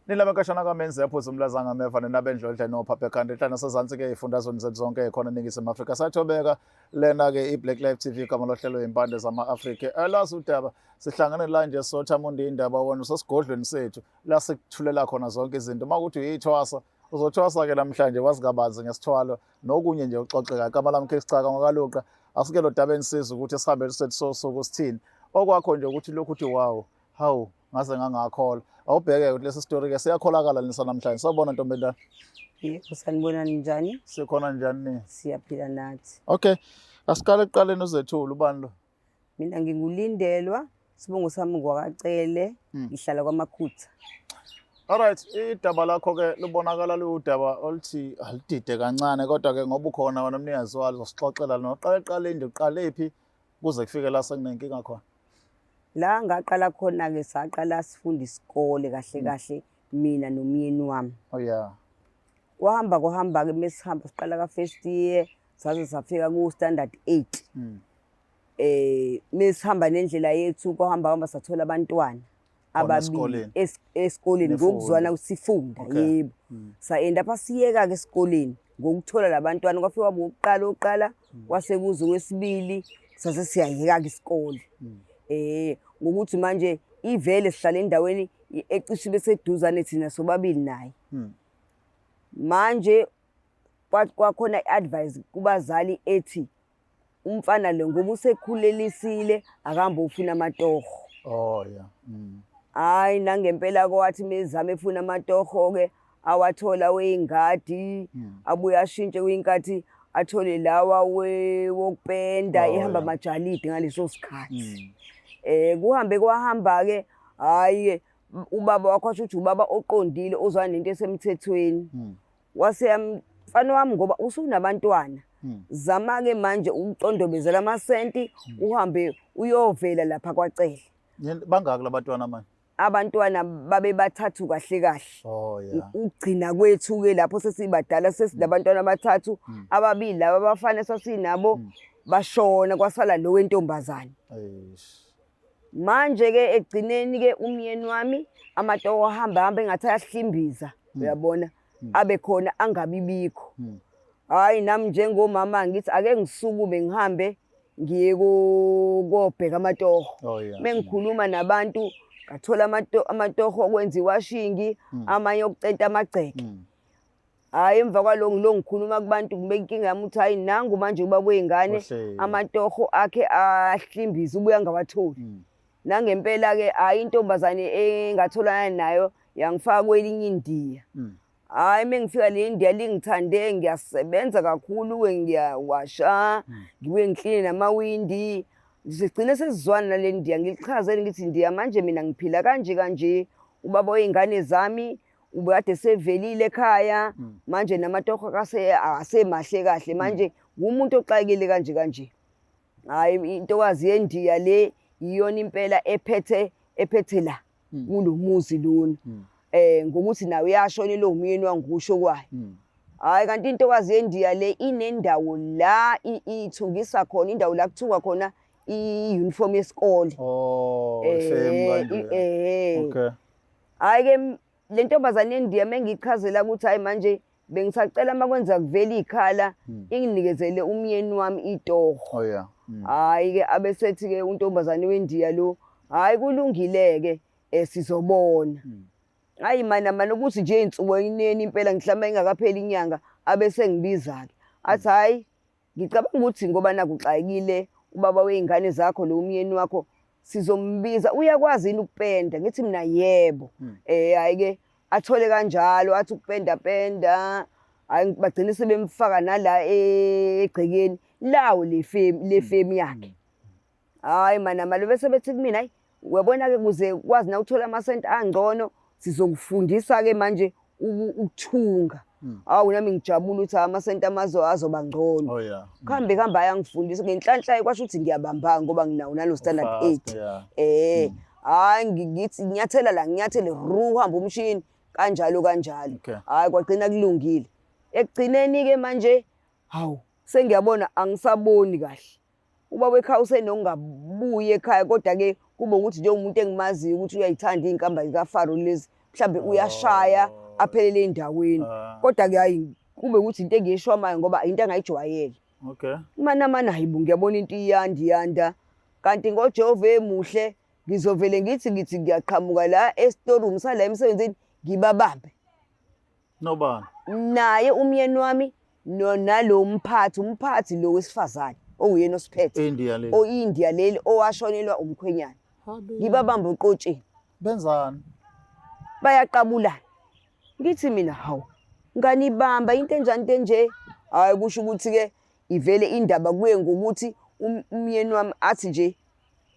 Nilabenkashana kaMenzi yaphuza umlazanga ameva nenabendlodle nophapha ekhanda enhlana sezansi-ke ey'fundazweni zethu zonke ey'khona eNingizimu Afrika. Sathobeka lena-ke i-Black Life TV igama lohlelo impande zama-Afrika. Elazi udaba sihlangane la nje sothamundi indaba wona usesigodlweni sethu la sikuthulela khona zonke izinto. Uma kuthi uyithwasa uzothwasa-ke namhlanje wazi kabanzi ngesithwalo nokunye nje uxoxeka. Igama lami Khesicaka ngwakaluqa asike lo daba enisiza ukuthi sihambe sethu sosuku sithini. Okwakho nje ukuthi lokhu uthi wow hawu ngaze ngangakholwa. Awubheke ukuthi lesi story ke siyakholakala nisa namhlanje. Sawubona ntombi endala. Yebo, sanibonani njani? Sikhona njani ni? Siyaphila nathi. Okay. Asiqale ekuqaleni uzethule ubani lo? Mina nginguLindelwa, sibongo sami ngwakaCele, ngihlala kwaMakhutha. Alright, idaba lakho ke lubonakala liwudaba oluthi alidide kancane kodwa ke ngoba ukhona wena mnikazi walo uzosixoxela noqale qale nje uqale phi kuze kufike la sekunenkinga khona. La ngaqala khona-ke saqala sifunda isikole kahle kahle mina nomyeni wami. Oh yeah. Kwahamba kwahamba-ke mesihamba siqala ka-first year saze safika ku-standard 8. Mesihamba nendlela yethu kwahamba hamba sathola abantwana Khona ababili esikoleni. esikoleni Nifunda. ngokuzwana sifunda Okay. yebo. Sa-end up siyeka-ke esikoleni ngokuthola labantwana kwafika kwaba owokuqala owokuqala kwase kuze owesibili sase siyayeka-ke isikole. Ngokuthi manje ivele sihlala endaweni ecishe ibe seduzane thina sobabili naye. Manje kwakhona i-advice kubazali ethi umfana lo ngoba usekhulelisile akahambe ufuna amatoho. Oh yeah. Hhayi nangempela kwathi mezama efuna amatoho-ke awathola wey'ngadi abuye ashintshe kwinkathi athole lawa wokupenda ihamba amajalidi ngaleso sikhathi. Kuhambe kwahamba-ke hhayi-ke ubaba wakho washo ukuthi ubaba oqondile ozwana nento esemthethweni. Wase mfana wami ngoba usunabantwana zama-ke manje ukucondobezela amasenti uhambe uyovela lapha kwaCele. Bangaki labatwana manje? Abantwana babe bathathu kahle kahle. Oh yeah. Ukugcina kwethu-ke lapho sesibadala sesinabantwana abathathu ababili laba abafana sasinabo bashona kwasala lo wentombazane. Eish. Manje-ke ekugcineni-ke umyeni wami amatoho ahamba hamba engathi ayahlimbiza uyabona abe khona angabi bikho. Hhayi nami njengomama ngithi ake ngisukume ngihambe ngiye kobheka amatoho. Oh yeah. Mengikhuluma nabantu ngathola amatoho okwenza iwashingi amanye okucenta amagceke. Hhayi emva kwaloko ngilo ngikhuluma kubantu ngibe inkinga yami ukuthi hhayi nangu manje ubaba wey'ngane Ohleli. amatoho akhe ahlimbiza ubuye angawatholi. Nangempela-ke hhayi intombazane engatholana nayo yangifaka kwelinye indiya. Hhayi uma ngifika le ndiya lingithande ngiyasebenza kakhulu-ke ngiyawasha ngibuye ngikline namawindi. Sigcine sesizwana nale ndiya ngilichazele ngithi ndiya manje mina ngiphila kanje kanje ubaba wey'ngane zami ubekade sevelile ekhaya manje namatoho akasemahle kahle manje ngumuntu oxakekile kanje kanje. Hhayi intokazi yendiya le iyona impela ephethe la kulo muzi lona. Ngokuthi nawe uyashonelwa umyeni wangikusho kwayo. Hhayi kanti intokazi yendiya le inendawo la ithungisa khona indawo la kuthungwa khona i-uniform yesikole. Oh, same kanje. Okay. Hhayi-ke le ntombazane yendiya mengiyichazela ukuthi hhayi manje bengisacela uma kwenza kuvela iy'khala inginikezele umyeni wami itoho. Oh yeah. Hhayi-ke abesethi-ke untombazane wendiya lo, hhayi kulungile-ke sizobona. Hhayi mana mana ukuthi nje iy'nsuku ey'neni impela mhlawumbe ingakapheli inyanga abesengibiza-ke athi hhayi ngicabanga ukuthi ngoba nakhu uxakekile ubaba wey'ngane zakho lo umyeni wakho sizombiza uyakwazi yini ukupenda? Ngithi mina yebo. Hhayi-ke athole kanjalo athi ukupenda penda hhayi bagcine sebemfaka nala egcekeni lawo le femu le femu yakhe. Hhayi mana malo bese bethi kumina hayi uyabona-ke kuze kwazi na uthola amasenti angcono sizokufundisa-ke manje ukuthunga. Hawu nami ngijabula ukuthi amasenti amazo azoba ngcono. Oh yeah. Kuhambe kuhambe ayangifundisa ngenhlanhla kwasho ukuthi ngiyabamba ngoba nginawo nalo standard Fast, 8. yeah. Hhayi ngithi nginyathela la nginyathele ru uhamba umshini kanjalo kanjalo. Okay. Hhayi kwagcina kulungile. Ekugcineni-ke manje hawu sengiyabona angisaboni kahle. Ubaba ekhaya usenokungabuyi ekhaya kodwa-ke kube ukuthi njengomuntu engimaziyo ukuthi uyayithanda iy'nkamba zikaFaro lezi. mhlambe uyashaya Oh. aphelele endaweni. Ah. Kodwa ke hayi kube ukuthi into engiyishwamayo ngoba into engayijwayele. Okay. Mana mana hayibo ngiyabona into iyanda iyanda. Kanti ngoJehova emuhle ngizovele ngithi ngithi ngiyaqhamuka la esitorumu sala emsebenzini ngibabambe. Nobani? Naye umyeni wami nalo mphathi, umphathi lo wesifazane onguyena osiphethe. India leli. O-India leli owashonelwa umkhwenyana. Ngibabamba oqotsheni. Benzani? Bayaqabulana. Ngithi mina hawu nganibamba into enjani into enje. Hhayi kusho ukuthi-ke ivele indaba kuye ngokuthi umyeni wami athi nje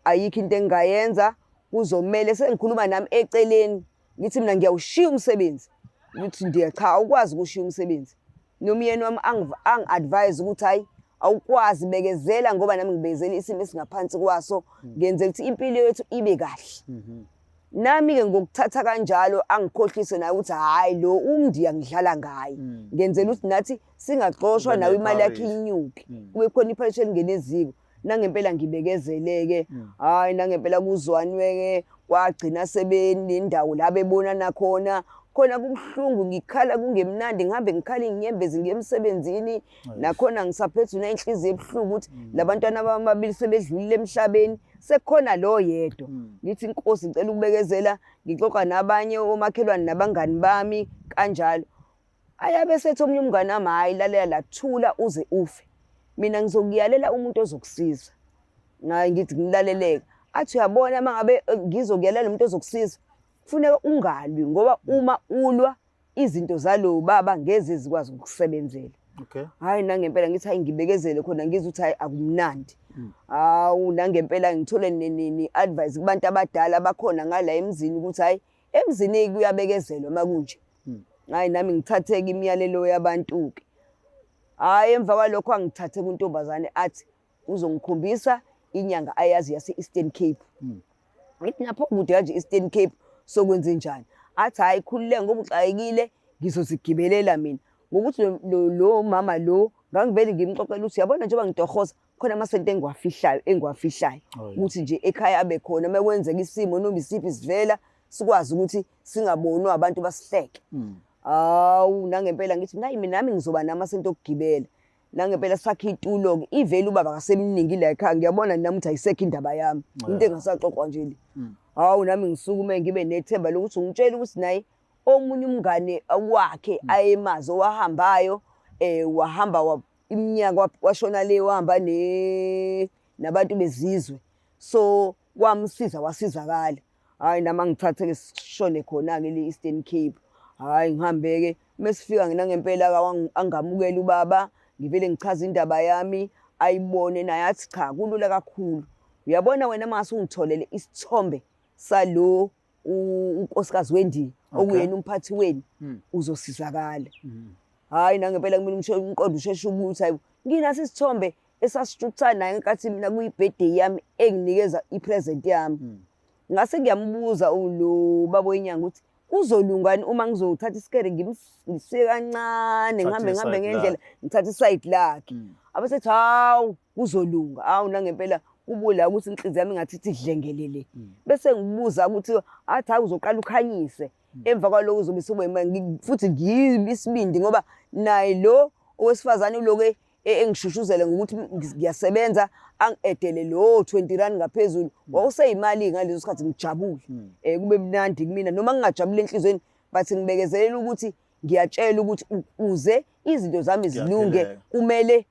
ayikho into engingayenza kuzomele sengikhuluma nami eceleni ngithi mina ngiyawushiya umsebenzi ukuthi ndiya cha awukwazi ukushiya umsebenzi nomyeni wami angi-advise ukuthi hhayi awukwazi bekezela ngoba nami ngibekezela isimo esingaphansi kwaso ngenzela ukuthi impilo yethu ibe kahle nami-ke ngokuthatha kanjalo angikhohlise naye ukuthi hhayi lo umndiya ngidlala ngaye ngenzela ukuthi nathi singaxoshwa nawe imali yakhe inyuke kube khona iphalisha elingena eziko nangempela ngibekezeleke hhayi nangempela kuzwanwe-ke kwagcina sebenendawo la bebonana khona khona kubuhlungu ngikhala kungemnandi ngihambe ngikhala iy'nyembezi ngiye emsebenzini nakhona ngisaphethwe nayinhliziyo ebuhlungu ukuthi labantwana abamabili sebedlulile emhlabeni sekukhona lo yedwa ngithi inkosi ngicela ukubekezela ngixoxa nabanye omakhelwane nabangani bami kanjalo Ayabe esethi omunye umngane wami, hhayi lalela la, thula uze ufe. Mina ngizokuyalela umuntu ozokusiza. Ngaye ngithi ngilaleleke. Athi uyabona uma ngabe ngizokuyalela umuntu ozokusiza, kufuneka ungalwi ngoba uma ulwa izinto zalo baba ngeze zikwazi ukukusebenzela. Okay. Hhayi nangempela ngithi hhayi ngibekezele khona ngizwe ukuthi hhayi akumnandi. Hawu nangempela ngithole ne-advice kubantu abadala abakhona ngala emzini ukuthi hhayi emzini kuyabekezelwa uma kunje. Hayi nami ngithatheke imiyalelo yabantu-ke. Hhayi emva kwalokho angithathe kuntombazane athi uzongikhombisa inyanga ayazi yase-Eastern Cape. Ngithi napho kude kanje Eastern Cape sokwenzenjani? Athi hhayi khululeka ngoba uxakekile ngizozigibelela mina. Ngokuthi lo mama lo ngangivele ngimxoxela ukuthi uyabona njengoba ngitohoza khona amasenti engiwafihlayo engiwafihlayo ukuthi nje ekhaya abe khona uma kwenzeka isimo noma isiphi sivela sikwazi ukuthi singabonwa abantu basihleke. Hawu nangempela ngithi nayi mina nami ngizoba namasenti okugibela. Nangempela sakhe itulo-ke ivele ubaba kasemningi la ekhaya ngiyabona nami ukuthi ayisekho indaba yami into engasaxoxwa nje le. Hawu nami ngisukume ngibe nethemba lokuthi ungitshela ukuthi naye omunye umngane wakhe ayemazi owahambayo wahamba iminyaka washona le wahamba nabantu bezizwe so wamsiza wasizakala. Hhayi nami angithathe-ke sishone khona-ke le Eastern Cape. Hhayi ngihambe-ke mesifika nangempela-ke angamukele ubaba ngivele ngichaze indaba yami ayibone naye athi cha kulula kakhulu. Uyabona wena uma ngase ungitholele isithombe salo unkosikazi wendiya okuyena umphathi wenu uzosizakala. Hhayi nangempela kumele umqondo usheshe ubuye hayi nginaso isithombe esasishuthana naye ngenkathi mina kuyi-birthday yami enginikeza i-present yami. Ngase ngiyambuza lo baba wenyanga ukuthi kuzolungani uma ngizothatha isikere ngimsike kancane ngihambe ngihambe ngendlela ngithathe isayidi lakhe. Abesethi hawu kuzolunga, hawu nangempela kubula ukuthi inhliziyo yami ingathi ithi dlengelele. Bese ngibuza ukuthi athi hawu uzoqala ukhanyise emva kwaloko uzobe sewube futhi ngibe isibindi ngoba naye lo owesifazane uloke engishushuzele ngokuthi ngiyasebenza angi-edele lo 20 rand ngaphezulu wawuseyimali ngaleso sikhathi ngijabule kube mnandi kumina noma ngingajabule enhliziyweni but ngibekezelela ukuthi ngiyatshela ukuthi ukuze izinto zami zilunge kumele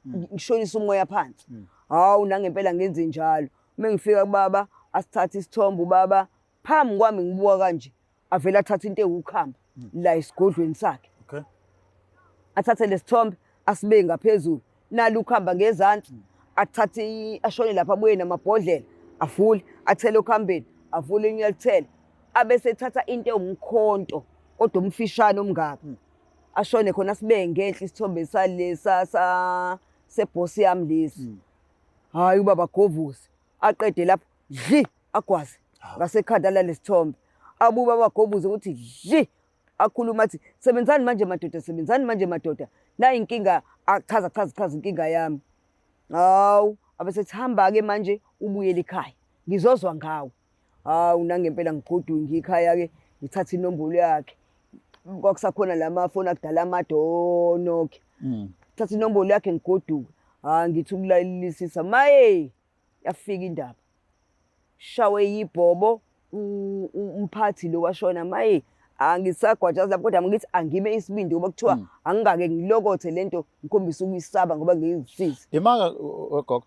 ngishonise umoya phansi. Hawu nangempela ngenze njalo. Uma ngifika kubaba asithathe isithombe ubaba phambi kwami ngibuka kanje avele athathe into ewukhamba la esigodlweni sakhe. Okay. Athathe lesithombe asibeke ngaphezulu nalo ukhamba ngezansi athathe ashone lapha abuye namabhodlela avule athele okhambeni avule elinye alithele abese ethatha into ewumkhonto kodwa omfishane omngaka ashone khona sibeke ngenhla isithombe salesa sa sebhosi yami lesi. Hhayi ubaba Govusi aqede lapho dli agwaze ngasekhanda lalesithombe abuye ubaba Govusi ukuthi dli akhuluma athi sebenzani manje madoda sebenzani manje madoda nayi inkinga achaza chaza chaza inkinga yami. Hawu abesethi hamba-ke manje ubuyele ekhaya ngizozwa ngawe. Hawu nangempela ngigoduke ngiye ekhaya-ke. Ngithathe inombolo yakhe. Kwakusakhona la mafoni akudala amade oNokia. Thatha inombolo yakhe ngigoduke. Hayi ngithi ukulalelisisa maye yafika indaba. Shawe yibhobo umphathi lo washona maye angisagwajazi lapho kodwa ngithi angime isibindi ngoba kuthiwa angingake ngilokothe lento ngikhombise ukuyisaba ngoba ngiyizisizi. Imaka wegogo.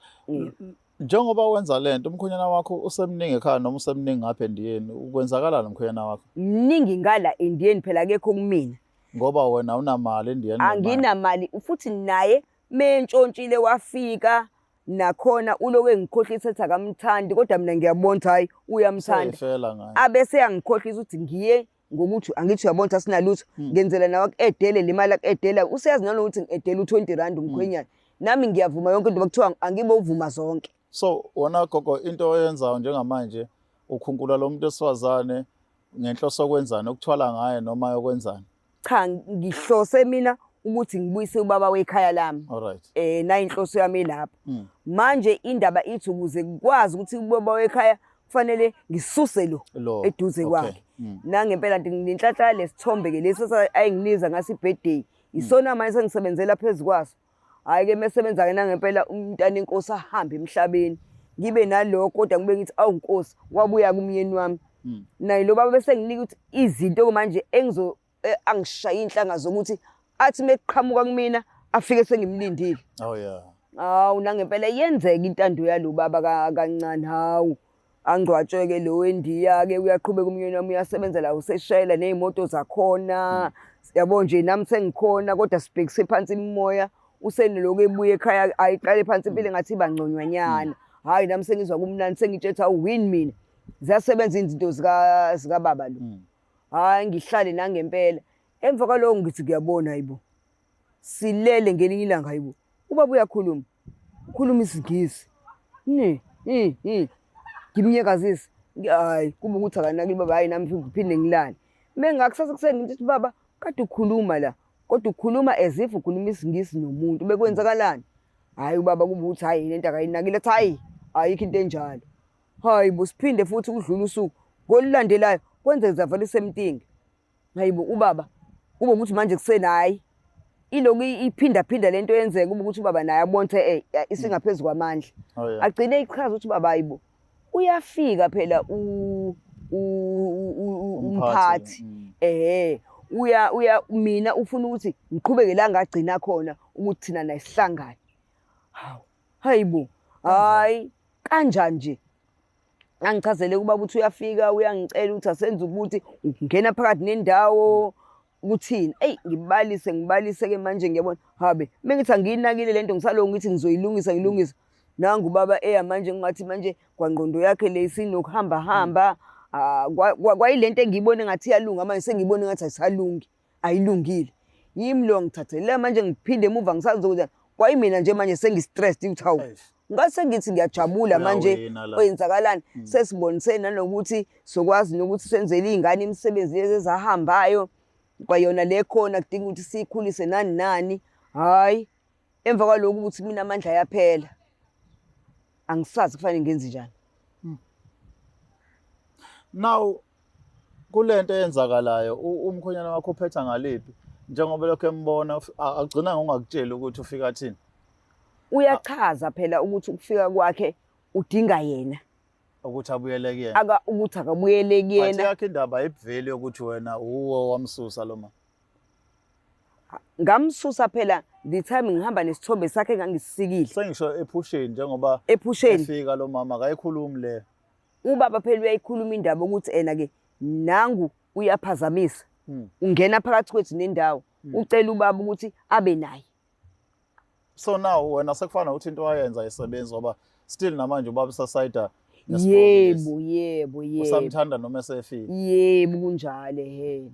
Njengoba wenza lento umkhwenyana wakho usemningi ekhaya noma usemningi ngapha endiyeni ukwenzakalani umkhwenyana wakho? Mningi ngala endiyeni phela akekho kumina. Ngoba wena awunamali endiyeni. Anginamali futhi naye mentshontshile wafika nakhona uloku engikhohlisa ethi akamthandi kodwa mina ngiyabona ukuthi hhayi uyamthanda. Useyifela ngaye. Abese eyangikhohlisa ukuthi ngiye ngokuthi angithi uyabona ukuthi asinalutho ngenzela nawe aku-edele le mali aku-edela useyazi nanokuthi ngi-edela u-20 rand umkhwenyana. Nami ngiyavuma yonke into kuthiwa angibovuma zonke. So wona gogo into oyenzayo njengamanje ukhunkula lo muntu wesifazane ngenhloso yokwenzani ukuthwala ngaye noma yokwenzani? Cha ngihlose mina ukuthi ngibuyise ubaba wekhaya lami. Alright. Nayi inhloso yami ilapho. Manje indaba ithi ukuze kukwazi ukuthi ubaba wekhaya kufanele ngisuse lo eduze kwakhe. Nangempela nginenhlanhla lesithombe ke lesi ayenginiza ngaso i-birthday. Isona manje sengisebenzela phezu kwaso. Hhayi ke mesebenza ke nangempela umntana inkosi ahambe emhlabeni. Ngibe nalokho kodwa ngibe ngithi awu Nkosi wabuya kumyeni wami. Naye lo baba bese nginika ukuthi izinto manje engizo angishaye inhlanga zokuthi athi mekuqhamuka kumina afike sengimlindile. Oh yeah. Hawu nangempela yenzeka intando yalo baba kancane hawu. Angcwatshwe-ke lo wendiya-ke uyaqhubeka umyeni wami uyasebenza la useshayela ney'moto zakhona. Yabo nje nami sengikhona kodwa sibhekise phansi imimoya usenoloku ebuya ekhaya ayiqale phansi impilo engathi iba ngconywanyana. Hhayi nami sengizwa kumnandi sengitshe ukuthi awu win mina. Ziyasebenza izinto zikababa lo. Hhayi ngihlale nangempela. Emva kwaloko ngithi ngiyabona hayibo. Silele ngelinye ilanga hayibo. Ubaba uyakhuluma. Ukhuluma isiNgisi. Ni, hi, hi. Ngimnyakazise. Hayi kuba ukuthi akanakile baba hayi nami ngiphinde ngilale. Mengakusasa kuseni ngithi baba kade ukhuluma la. Kodwa ukhuluma as if ukhuluma isiNgisi nomuntu. Bekwenzakalani? Hayi ubaba kuba ukuthi hayi lento akayinakile athi hayi ayikho into enjalo. Hayi bo siphinde futhi kudlula usuku. Ngolulandelayo kwenzeka zavele isemtingi. Hayibo ubaba kube ukuthi manje kuseni hayi iloku iphinda phinda lento yenzeka kube ukuthi ubaba naye abone ukuthi isingaphezu kwamandla. Oh, yeah. Agcine ichaza ukuthi ubaba hayibo uyafika phela umphathi. Uya uya mina ufuna ukuthi ngiqhubeke la ngagcina khona ukuthi thina naye sihlangane. Hawu hayibo hayi kanjani nje. Angichazele ubaba ukuthi uyafika uyangicela ukuthi asenze ukuthi ungena phakathi nendawo kuthini. Eyi ngibalise ngibalise ke manje ngiyabona habe mengithi angiyinakile lento ngisalokhu ngithi ngizoyilungisa ngilungisa. Nangu ubaba eya manje ngingathi manje kwangqondo yakhe le isinokuhamba hamba kwayilento engiyibona engathi iyalunga manje sengiyibona engathi ayisalungi. Ayilungile. Yimi lo ngithathele manje ngiphinde emuva ngisazokuthi kwayimina nje manje sengi-stressed ukuthi hawu ngase ngithi ngiyajabula manje kwenzakalani sesibonisene nanokuthi sokwazi nokuthi senzele iy'ngane imisebenzi lezi ezahambayo kwayona le khona kudinga ukuthi siyikhulise nani nani. Hhayi emva kwalokhu ukuthi mina amandla ayaphela angisazi kufanele ngenze njani. Now kulento eyenzakalayo umkhwenyana wakho uphetha ngaliphi njengoba lokho embona agcina ngokungakutsheli ukuthi ufika athini? Uyachaza phela ukuthi ukufika kwakhe udinga yena. Ukuthi abuyele kuyena. Aka ukuthi akabuyele kuyena. But yakhe indaba ayibveli yokuthi wena uwe wamsusa lo ma. Ngamsusa phela the time ngihamba nesithombe sakhe engangisikile. Sengisho ephusheni njengoba ephusheni efika lo mama akayikhulumi le. Ubaba phela uyayikhuluma indaba ukuthi ena ke nangu uyaphazamisa. Ungena phakathi kwethu nendawo. Ucela ubaba ukuthi abe naye. So now wena sekufana ukuthi into wayenza ayisebenzi ngoba still namanje ubaba usasayida. Yebo yebo yebo. Usamthanda noma esefile. Yebo kunjalo he.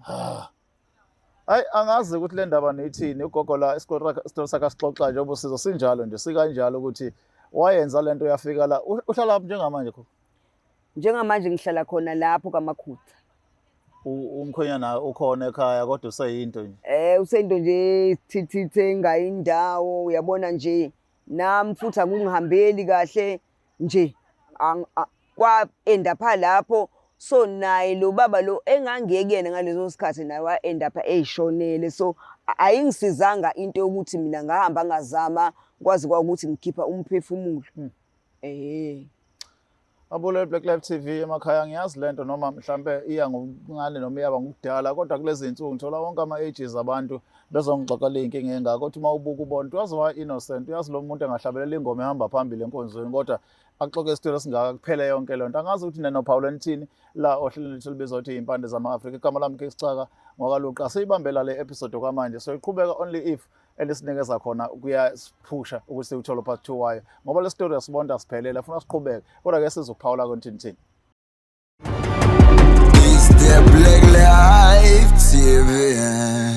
Hayi angazi ukuthi le ndaba niyithini ugogo la isitori sakhe asixoxa njengoba usizo sinjalo nje sikanjalo ukuthi wayenza lento yafika la uhlala lapho njengamanje khona. Njengamanje ngihlala khona lapho kaMakhutha. Umkhwenyana ukhona ekhaya kodwa useyinto nje. Useyinto nje thithithe engayindawo uyabona nje nami futhi akungihambeli kahle nje kwa end up lapho. So naye lo baba lo engangiye kuyena ngaleso sikhathi naye wa-end up eyishonele. So ayingisizanga into yokuthi mina ngahamba ngazama kwazi kwawukuthi ngikhipha umphefumulo. Ehhe. Abule Black Life TV emakhaya, ngiyazi lento noma mhlambe iya ngokuncane noma iyaba ngokudala, kodwa kulezi zinsuku ngithola wonke ama-ages abantu bezongixoxela iy'nkinga ey'ngaka. Kodwa uma ubuka ubona uyazi wa-innocent, uyazi lo muntu engahlabelela ingoma ehamba phambili enkonzweni, kodwa axoxe isitori esingaka kuphele yonke le nto. Angazi ukuthi nenophawula nithini la ohlelweni lethu olubizwa ukuthi iy'mpande zama-Afrika. Igama lami King Sicaka ngwakaLuqa. Siyibambela le episode kwamanje, soyiqhubeka only if elisinikeza khona kuyasiphusha ukuthi siwuthole part 2 wayo, ngoba le story asibonda asiphelele, funa siqhubeke. Kodwa ke sizokuphawula konthini thini. It's the Black Life TV.